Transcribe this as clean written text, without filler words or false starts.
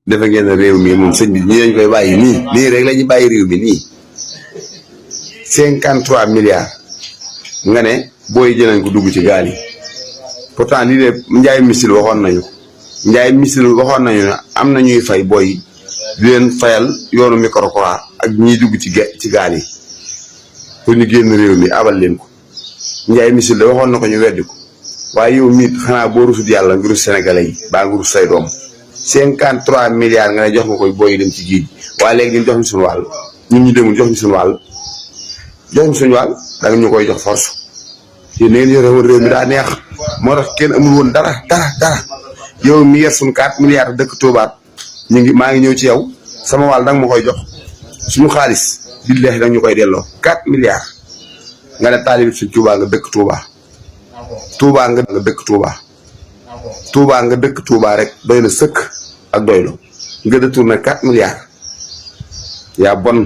defe ngeen réew mi moom sëñ bi ñii lañ koy bàyyi nii rek la ñuy bàyyi réew mi nii 53 milliards nga ne booy jënañ ko dugg ci gaal yi pourtant lii de njaay misil waxoon nañu ne am na ñuy fay booy di leen fayal yoonu microcora ak ñiy dugg ci gaal yi pour ñu génn réew mi abal leen ko njaay misil de waxoon na ko ñu weddi ko waaye yow mii xanaa boo rusut yàlla nga rus sénégalais yi baa nga rus say doom 53 milliards nga ne jox nga koy booy dem ci géej waaye léegi ñun jox ñu suñu wàll ñun ñu demul jox ñu suñu wàll da nga ñu koy jox force yéen ngeen yore woon réew mi daa neex moo tax kenn amul woon dara yow mi yer suñu 4 milliards dëkk Touba maa ngi ñëw ci yow sama wàll danga ma koy jox suñu xaalis billahi danga ñu koy delloo 4 milliards nga ne taalib suñ Touba nga dëkk Touba nga dëkk Touba rek doy na sëkk ak doylu nga détourné 4 milliards yaa bon